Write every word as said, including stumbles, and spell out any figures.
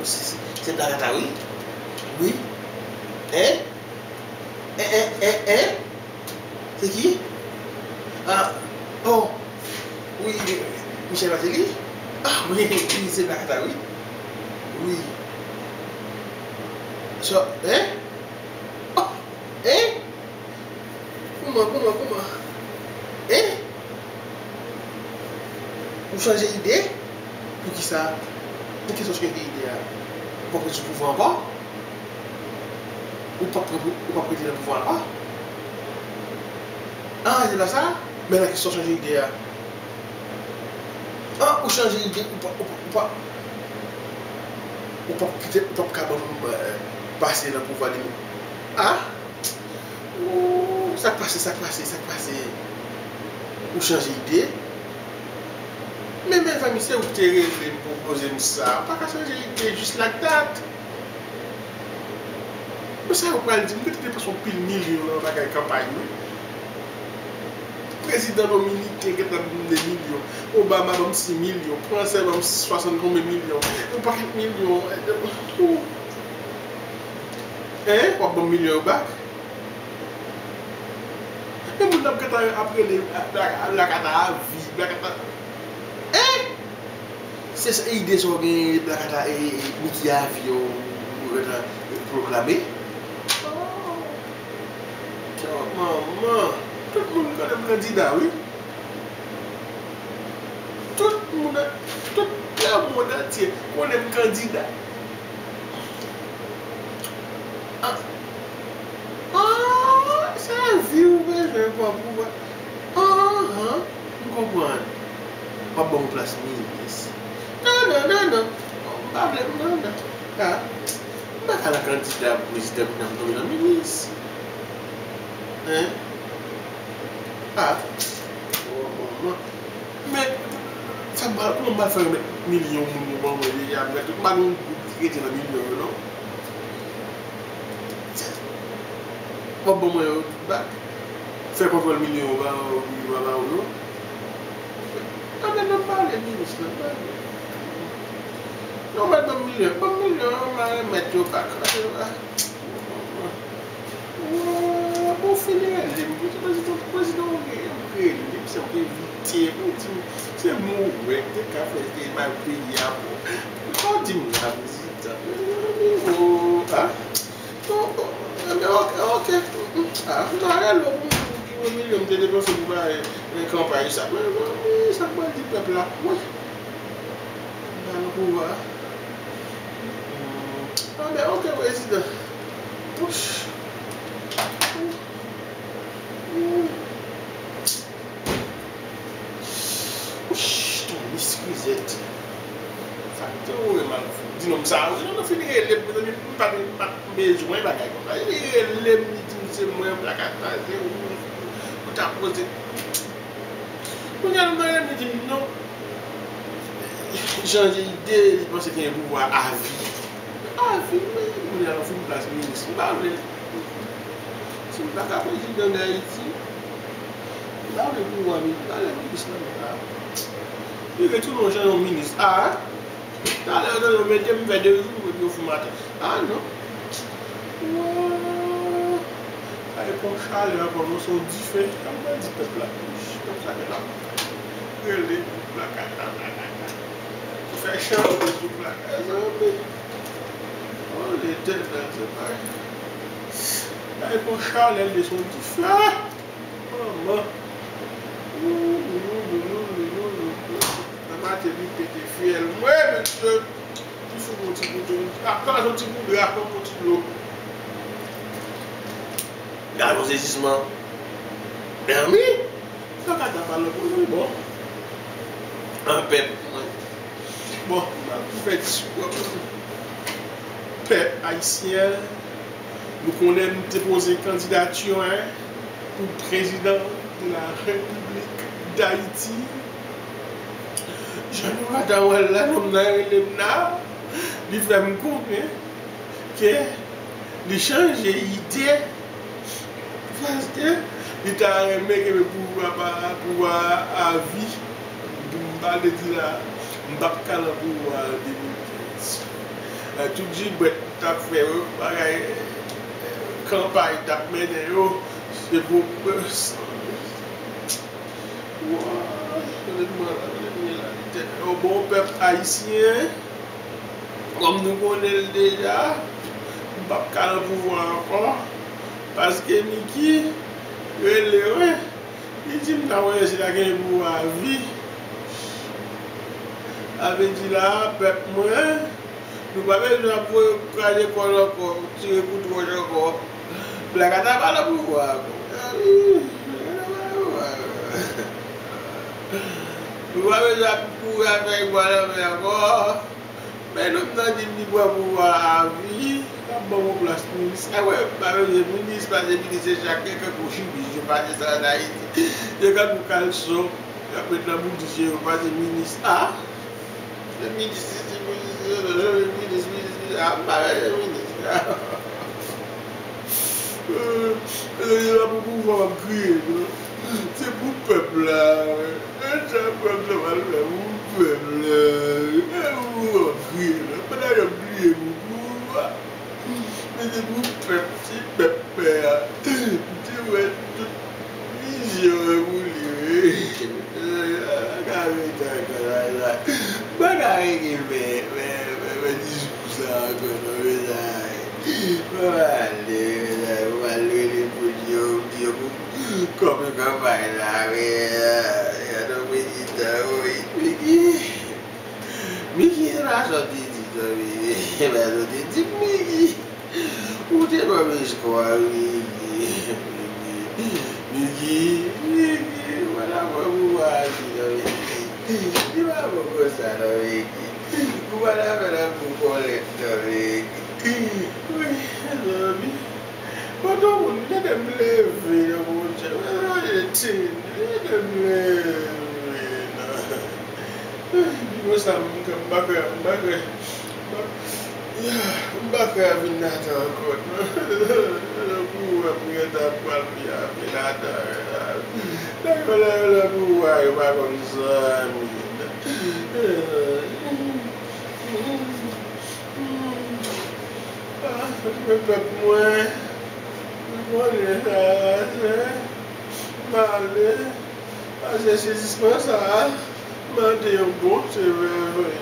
Se, se, se Black Ata, wi. Wi. Hein? Hein, hein, hein, hein? Se ki? Ah, oh. Wi, Michel Martelly? Ah, wi, wi, se Black Ata, wi. Wi. So, hein? Oh, hein? Kouman, kouman, kouman? Hein? Ou chanje ide? Poukisa? Poukisa w chanje ide a? Ou p ap ret sou pouvwa ankò? Ou p ap, ou p ap rete nan pouvwa ankò? Ah, se pa sa? Men nan kisa w chanje ide a? Ah, ou chanje ide, ou p ap, ou p ap, ou p ap, ou p ap kite, ou p ap ka ban m, euh, pase nan pouvwa li. Ah? Ooh, sa k pase, sa k pase, sa k pase? Ou chanje ide? Men, mezanmi, se ou ki te rele m, pwopoze m sa. Ou pa ka chanje ide just like that. Men sa yo pral di m, m gentan depanse yon pil milyon nan bagay kanpay, wi. Prezidan dominiken gentan ban m de milyon. Obama ban m sis milyon. Fransè ban m swasant konbyen milyon. Yon pakèt milyon. Ooh. Hein? W ap ban m milyon yo back? Men moun ap gentan ap rele Black Ata avi, Black Ata. Hein? Se sa ide sa w genyen, Black Ata, e, e, e, Niki avi yo, ou gentan pwoklame? Oh, manman. Tout moun konnen m kandida, wi. Tout moun, tout lemonn antye konnen m kandida. Ah, ah, se vi w bezwen pran pouvwa. Ahan, m konprann. W ap ban m plas minis. Non, non, non, non. M pa vle, non, non. Ah, m pa ka nan kandida pou prezidan pou m tonbe nan minis. Hein? Ah. Oh, manman. Men, sa m pral, kòman m pral fè remèt milyon moun yo ban mwen deja? M mèt tout, m pa gen yon goud ki rete nan milyon yo, non. W ap ban mwen yo tout back. Fè kontwòl milyon yo ba, yo ba, ba ou yo. Anben, non, m pa vle minis la, m pa vle. Non, mèt ban m milyon, ban m milyon an, m a remèt yo back. Bon, fin rele m. Prezidan, prezidan, ou rele m, se ou ki envite m, ou di m se mwen ou wè ki te ka fè te bay peyi a bon. Sa w di m la, prezidan? Mezanmi, oh, ah. Bon, bon, enben, ok, ok. Ah, m ta rele w pou m di w ki yon milyon m te depanse pou bay, eh, kanpay sa. Mezanmi, sa k pral di pèp la? Wi. M pa nan pouvwa. Anben, ok, prezidan. Wouch. Wouch, ton miskrizèt. Sa k te woye m al di nonm sa a, wi, nonm nan fin rele m, mezanmi, m pa t, m pa t bezwen bagay konsa. Li rele m, li di m se mwen, plaka taze, ou, ou ta poze. Kounye a, nonm nan rele m, li di m non. Chanje ide, li panse li gen pouvwa avi. Avi, men kounye a, fin plas minis. M pa vle. Si m pa ka prezidan d Ayiti, m pa vle pouvwa minis. M pa vle minis nan men la. Li retounen yon jan yon minis. Ah, talè yo tande yo mete m fè de jou epi yo fout m atè. Ah, non. Wouy! Sa e pa yon chalè ankò, non, se yon dife. Sa m pral di pèp la? Pèp sa gen la. Rele tout plaka, ta, ta, ta, ta. Fè chan pou tout plaka. Mezanmi. Oh, Letènèl, se pa. Sa e pa yon chalè, li se yon dife. Manman. Wouy, wouy, wouy. Nan maten li pete fyèl. Mwen, mesye. Li fout yon ti kout, ap kraze yon ti boudra, pran yon ti dlo. Gade yon sezisman. Mezanmi, sa ka ta pale pou nou, bon. An pèp, mwen. Bon, m ap fè ti pwoblèm. Pèp ayisyen, nou konnen m te poze kandidati mwen pou prezidan de la Repiblik Dayiti. Jan nou pa ta wè l la, nonm nan rele m la, li fè m konnen ke li chanje ide, paske li ta renmen kenbe pouvwa pa, pouvwa a vi. M pa vle di la, m p ap ka nan pouvwa an de mil kenz. Tout jibrèt t ap fè yo, bagay, kanpay t ap mennen yo, se pou, bon, pèp ayisyen, kòm nou konnen l deja, m p ap ka nan pouvwa ankò, paske Miki rele, wi. Li di m ta wè si l a gen pouvwa a vi. Sa vle di la, pèp mwen, nou pa bezwen ap voye kraze kòl ankò, tire kout wòch ankò. Black Cat pa nan pouvwa ankò. Nou pa bezwen ap kouri avèk bwa nan men ankò. Men nonm nan di m li pran pouvwa a vi, l ap ban m yon plas minis. Sa wè, m pa bezwen minis, pase minis se chak, se kankou chimiz yo pase sa ann Ayiti. Se kankou kalson y ap met nan boudiche yo pase minis a. Se minis isi, minis yo, minis, minis, minis a, m pa bezwen minis. Yo la pou pouvwa, m ap kriye, non. Se pou pèp la. E sa pèp la pral fè pou pèp la. E ou ap kriye la. Pandan y ap kriye pou pouvwa. Men se pou pèp, si pèp pè a. Li te wè tout vizyon an pou li, wi. Bagay sa, bagay sa. Bagay ki fè, fè, fè, fè diskou sa ankò, non, mezanmi. Mwen ale, mezanmi, mwen al rele pou di yo, di yo pou kòm kanpay la, men, gade yon prezidan, wi, Miki. Miki, se pa sa w te di, non, Miki. Se pa sa w te di, Miki. Ou te ban m espwa, Miki. Miki, Miki, Miki, ou pa ta pran pouvwa a vi, non, Miki. Li pa bon konsa, non, Miki. Ou pa ta fè nan gwo kòlèt, non, Miki. Wi, mezanmi. Kote w moun, lede m leve, non, Bondye. Mezanmi, lede m leve, non. Pi bon sa, m, m pa kwè, m pa kwè, m pa, m pa kwè a vin Natan ankò, non. Pou wè, pou wè, ta pral vin avè Natan, la. Nèg yo la, yo la pou wè, yo pa konn zanmi. Ah, men pèp mwen, m konnen sa, se, m ale. Pase sezisman sa a, mande yon bon, se vrè, vrè,